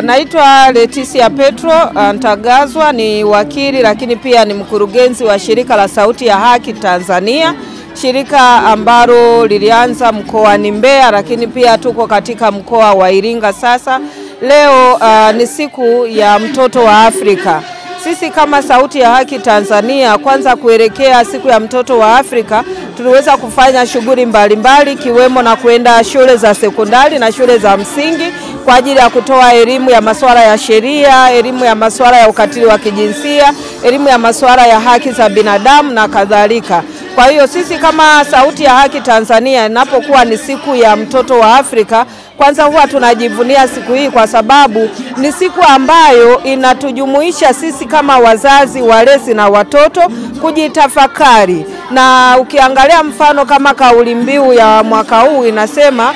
Naitwa Leticia Petro Ntagazwa, ni wakili lakini pia ni mkurugenzi wa shirika la Sauti ya Haki Tanzania, shirika ambalo lilianza mkoani Mbeya lakini pia tuko katika mkoa wa Iringa sasa. Leo ni siku ya mtoto wa Afrika. Sisi kama Sauti ya Haki Tanzania, kwanza kuelekea siku ya mtoto wa Afrika, tuliweza kufanya shughuli mbalimbali kiwemo na kuenda shule za sekondari na shule za msingi kwa ajili ya kutoa elimu ya masuala ya sheria, elimu ya masuala ya ukatili wa kijinsia, elimu ya masuala ya haki za binadamu na kadhalika. Kwa hiyo sisi kama Sauti ya Haki Tanzania, inapokuwa ni siku ya mtoto wa Afrika, kwanza huwa tunajivunia siku hii kwa sababu ni siku ambayo inatujumuisha sisi kama wazazi, walezi na watoto kujitafakari. Na ukiangalia mfano kama kauli mbiu ya mwaka huu inasema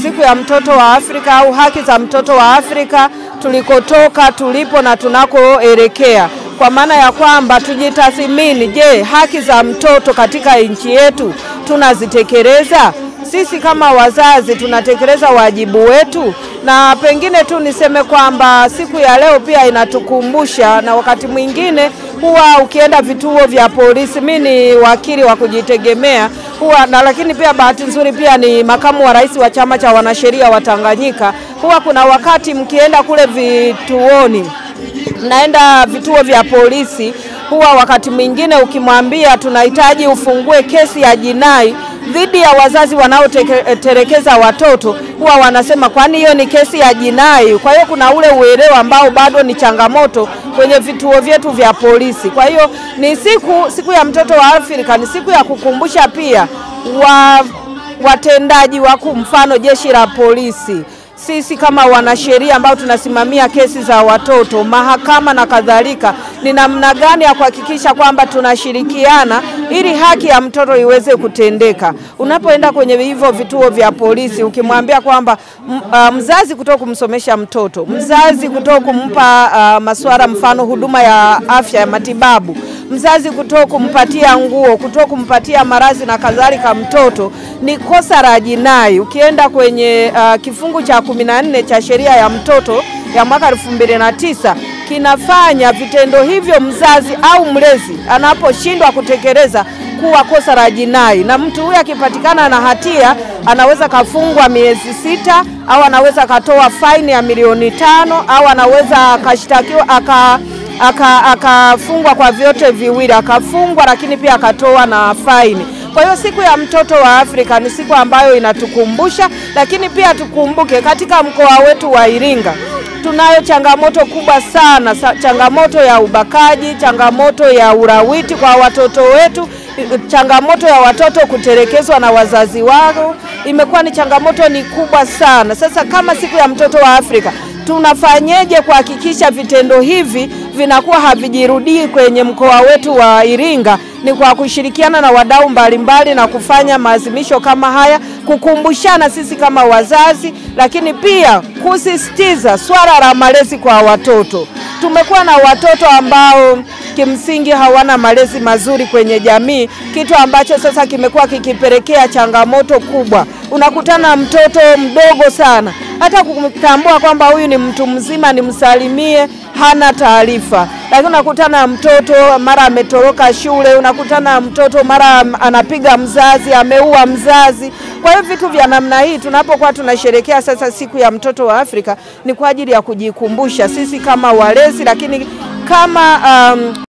siku ya mtoto wa Afrika au haki za mtoto wa Afrika, tulikotoka, tulipo na tunakoelekea. Kwa maana ya kwamba tujitathmini, je, haki za mtoto katika nchi yetu tunazitekeleza? Sisi kama wazazi tunatekeleza wajibu wetu? Na pengine tu niseme kwamba siku ya leo pia inatukumbusha, na wakati mwingine huwa ukienda vituo vya polisi, mimi ni wakili wa kujitegemea huwa na, lakini pia bahati nzuri pia ni makamu wa rais wa chama cha wanasheria wa Tanganyika, huwa kuna wakati mkienda kule vituoni, naenda vituo vya polisi, huwa wakati mwingine ukimwambia tunahitaji ufungue kesi ya jinai dhidi ya wazazi wanaotelekeza watoto, huwa wanasema kwani hiyo ni kesi ya jinai? Kwa hiyo kuna ule uelewa ambao bado ni changamoto kwenye vituo vyetu vya polisi. Kwa hiyo ni siku ya mtoto wa Afrika ni siku ya kukumbusha pia watendaji wakuu, mfano jeshi la polisi, sisi kama wanasheria ambao tunasimamia kesi za watoto, mahakama na kadhalika, ni namna gani ya kuhakikisha kwamba tunashirikiana ili haki ya mtoto iweze kutendeka. Unapoenda kwenye hivyo vituo vya polisi, ukimwambia kwamba mzazi kutoka kumsomesha mtoto, mzazi kutoka kumpa masuala mfano huduma ya afya ya matibabu, mzazi kutoka kumpatia nguo, kutoka kumpatia marazi na kadhalika mtoto, ni kosa la jinai. Ukienda kwenye kifungu cha 14 cha sheria ya mtoto ya mwaka 2009 kinafanya vitendo hivyo mzazi au mlezi anaposhindwa kutekeleza kuwa kosa la jinai, na mtu huyu akipatikana na hatia anaweza kafungwa miezi 6 au anaweza katoa faini ya milioni 5 au anaweza akashtakiwa akafungwa kwa vyote viwili, akafungwa lakini pia akatoa na faini. Kwa hiyo siku ya mtoto wa Afrika ni siku ambayo inatukumbusha, lakini pia tukumbuke katika mkoa wetu wa Iringa tunayo changamoto kubwa sana, changamoto ya ubakaji, changamoto ya ulawiti kwa watoto wetu, changamoto ya watoto kutelekezwa na wazazi wao, imekuwa ni changamoto ni kubwa sana. Sasa kama siku ya mtoto wa Afrika, tunafanyeje kuhakikisha vitendo hivi vinakuwa havijirudii kwenye mkoa wetu wa Iringa? Ni kwa kushirikiana na wadau mbalimbali na kufanya maazimisho kama haya, kukumbushana sisi kama wazazi, lakini pia kusisitiza swala la malezi kwa watoto. Tumekuwa na watoto ambao kimsingi hawana malezi mazuri kwenye jamii, kitu ambacho sasa kimekuwa kikipelekea changamoto kubwa. Unakutana mtoto mdogo sana, hata kumtambua kwamba huyu ni mtu mzima nimsalimie, hana taarifa. Lakini unakutana mtoto mara ametoroka shule, unakutana mtoto mara anapiga mzazi, ameua mzazi. Kwa hiyo vitu vya namna hii tunapokuwa tunasherehekea sasa siku ya mtoto wa Afrika ni kwa ajili ya kujikumbusha sisi kama walezi, lakini kama